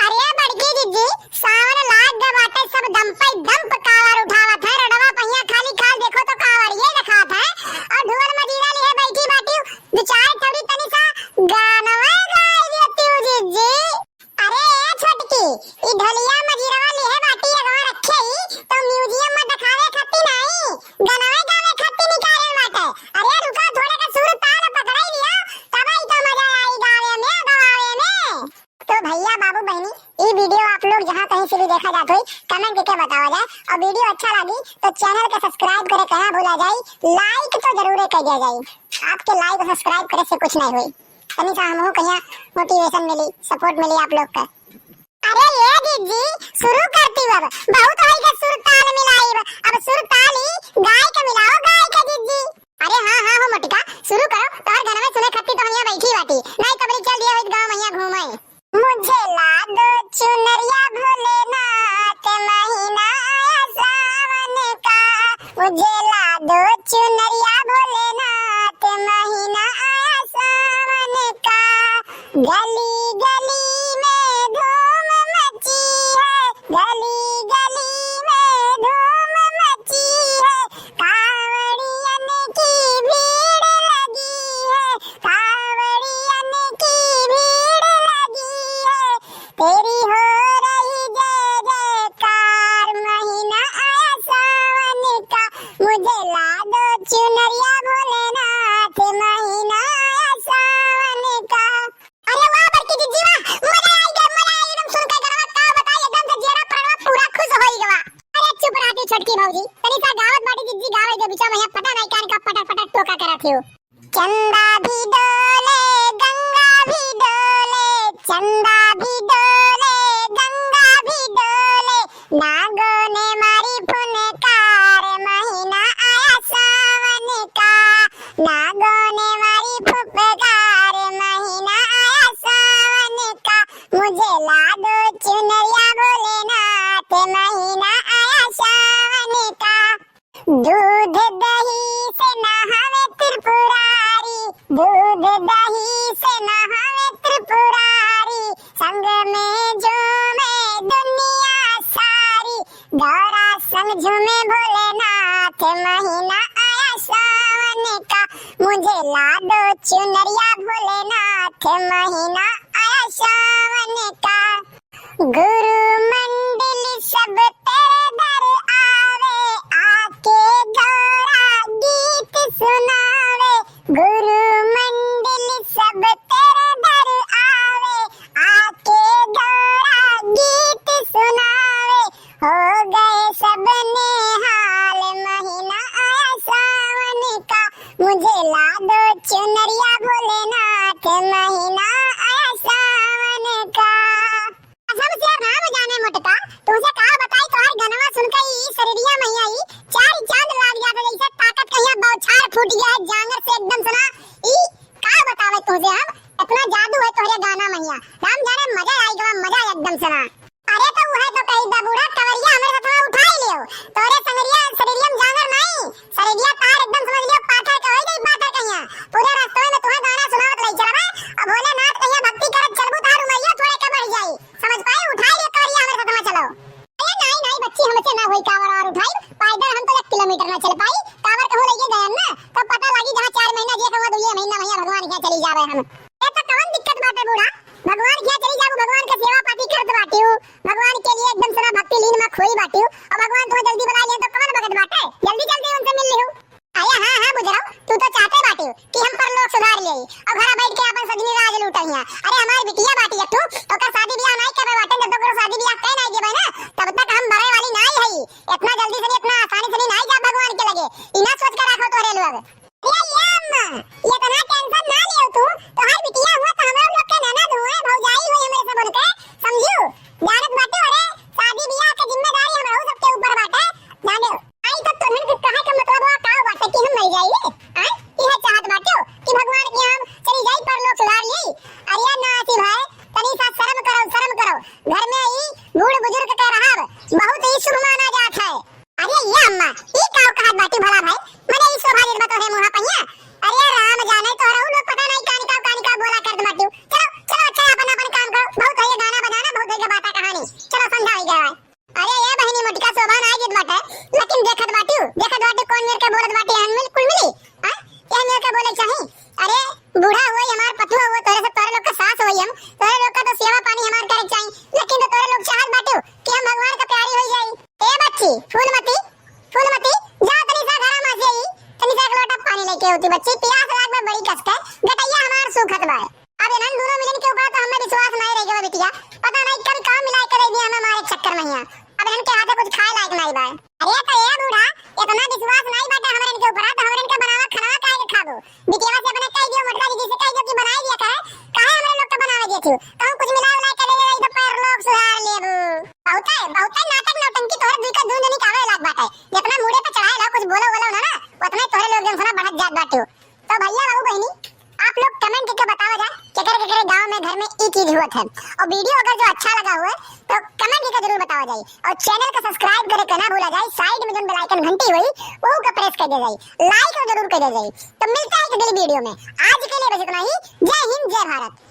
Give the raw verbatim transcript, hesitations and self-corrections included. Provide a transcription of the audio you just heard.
अरे बड़की जिज्जी, सावन लाग गए बाटे, सब दम पे दम पे कावर उठावत है, रोडवा पहिया खाली खाल देखो तो कावरिये देखात है। और ढोल मजीरा लिहे बैठी बाटी, दो चार थोड़ी तनी सा गानवे गाई देती हूँ जिज्जी। अरे ए छोटकी, ई ढोलिया मजीरवा लिहे बाटी अगवा रखे ही, तो म्यूजियम में देखावे खाती नहीं, गानवे गावे खाती निकाले बाटे। अरे रुका, थोड़े का सुर ताल पकड़ाई लिया, तब ही तो मजा आई गावे में, गवावे में। तो भैया बाबू बहनी, ई वीडियो आप लोग जहाँ कहीं से भी देखा जात होई, कमेंट करके बतावा जाए। और वीडियो अच्छा लगी तो चैनल के सब्सक्राइब करे कहना भूला जाई, लाइक तो जरूर कर दिया जाई। आपके लाइक और सब्सक्राइब करे से कुछ नहीं हुई, तनी सा हमहू कहिया मोटिवेशन मिली, सपोर्ट मिली आप लोग का। अरे ये दीदी, शुरू करती अब, बहुत होई के सुर ताल मिलाइब, अब सुर ताल ही गाय के मिलाओ, गाय के दीदी। अरे हाँ हाँ हो मोटिका, शुरू करो, तोहर गानवे सुने खातिर तो हम यहाँ बैठी बाटी, नहीं तबरी चल दिए होई गाँव मैया घूमे। मुझे ला दो चुनरिया भोलेनाथ, महीना आया सावन का। मुझे ला दो चुनरिया भोलेनाथ, महीना आया सावन का। गली गली में धूम मची है, गली गली में धूम मची है, कांवड़ियन की भीड़ लगी है, कांवड़ियन की भीड़ लगी है। तेरी हो रही जय जयकार, महीना आया सावन का। मुझे ला दो चुनरिया भोलेनाथ, महीना आया सावन का। अरे वाह बड़की जिज्जी वाह, मजा आई गया, मजा आई एकदम सुन के गनवा, का बताई एकदम से जियरा प्राणवा पूरा खुश होई गवा। अरे चुप रहती छोटकी भौजी, तनी सा गावत बाटी जिज्जी, गावे दे बिचा में, यहाँ पता नहीं कान का पटर पटर टोका करत हो। चंदा भी डोले, गंगा भी डोले, चंदा भी डोले, गंगा भी डोले, नागो ने मारी फुनकार, महीना आया सावन का। नागो ने मारी फुफकार, महीना आया सावन का। मुझे ला दो चुनरिया भोलेनाथ, महीना आया सावन का। दूध दही से नहावे त्रिपुरारी, दूध दही से नहावे त्रिपुरारी, संग में झूमे दुनिया सारी। गौरा संग झूमे भोलेनाथ, महीना आया सावन का। मुझे ला दो चुनरिया भोलेनाथ, महीना आया सावन का। गुरु मंडली सब तेरे दर आवे, आके गौरा गीत सुनावे। गुरु मंडली सब तेरे दर आवे, आके गौरा गीत सुनावे। हो गए सब निहाल, महीना आया सावन का। मुझे ला दो चुनरिया भोलेनाथ, महीना आया सावन का। कसम से राम जाने मोटका, तुझे का बताई, तोहर गनवा सुन के ई शरीरिया मैया ई चार चांद लाग जात है, जैसे ताकत कहिया बौछार फूट गया है जांगर से एकदम से ना। ई का बतावे तुझे हम, इतना जादू है तोहरे गाना मैया। राम जाने मजा आई गवा, मजा एकदम से ना। अरे तो उहे तो कही बा बूढ़ा, कवरिया हमरे सथवा उठाई लियो, तोरे संगरिया शरीरिया में जांगर नहीं, शरीरिया तार एकदम समझ लियो पाथर के होई गई पाथर कहिया। पूरे रास्ते में तुम्हें गाना सुनावत रही चलबे, अब भोलेनाथ कहिया भक्ति करत चलबू तार उमरिया थोड़े के बढ़ जाई। समझ पाए, उठाई ले कवरिया हमरे साथ में चलो। अरे नहीं, नहीं बच्ची, हमसे ना होई कावर और उठाई, पैदल हम तो एक किलोमीटर ना चल पाई, कावर कहूँ लेके गए ना, तो पता लगी जहाँ चार महीना जे कहूँ दुइये महीना भैया भगवान के यहाँ चली जावे हम। ए तो कवन दिक्कत बाटे बूढ़ा, भगवान के यहाँ चली जाबू, भगवान के सेवा पाती करत बाटियो, भगवान के लिए एकदम सना भक्ति लीन में खोई बाटियो, और भगवान तुम्हें जल्दी बुला लिए तो कवन बगत बाटे, जल्दी जल्दी उनसे मिल लियो। अरे हाँ, हाँ, बुजराव, तू तो चाहते बाटियो कि हम परलोक सुधार लेई और घरा बैठ के अपन सजनी राज लूटइया। अरे हमारी बिटिया बाटी एक ठो, ओकर शादी ब्याह नाई करबे बाटे, जब तक ओकर शादी ब्याह कह नाई देबे ना, तब तक हम मरे वाली नाई हई। इतना जल्दी से भी, इतना आसानी से भी नाई जा भगवान के लगे। ई ना सोच के रखो तोहरे लोग। अरे ये अम्मा, ये इतना टेंशन ना लियो तू, तोहार बिटिया हुआ तो हमरा लोग के ननद हुए, भौजाई हुए हमरे सब उनके, समझू? जानत बाटे, अरे शादी ब्याह के जिम्मेदारी हम रहू से बच्ची पियास लाग बा बड़ी कस के, गटइया हमार सूखत बा। अब इन्हन दुनो मिलन के ऊपर तो हमें विश्वास नाहीं रह गवा बिटिया। पता नाहीं कब का मिलाइ के दइ दिया हमें मारे के चक्कर में हियाँ। अब इन्हन के हाथे कुछ खाए लायक नाहीं बा। अरे तो ए बूढ़ा, इतना विश्वास नाहीं बाटे हमरे इनके ऊपर, तो हमरे इनके बनावा खाना काहे के खाबो? बिटिया से अपने कह दियो, मोटका दीदी से कह दियो कि बनाइ दिया करे, काहे हमरे लोग के बनावे दिया तू? कहूँ कुछ मिला उला के ले ले, तो पैर लोग सुधार लेबू। बहुते, बहुते नाटक नौटंकी तोहरे दुई का दुई जनी के आवे लाग बाटे। जितना मूड़े पे चढ़ाए ला, कुछ बोलो बोलो ना ना, उतना ही तोहरे लोग जन सुना बढ़त जात बाटे। तो भइया बाबू बहिनी, आप लोग comment करके बतावा जाए, केकरे केकरे गाँव में घर में ई चीज हुआ था। और video अगर जो अच्छा लगा हुआ है, तो comment करके जरूर बतावा जाए। और channel का subscribe करे के ना भूला जाए, side में जौन bell icon घंटी हुई, वो का press कर दिया जाए, like और जरूर कर दिया जाए। तो मिलता है एक अगली video में, आज के लिए बस इतना ही। जय हिंद, जय भारत।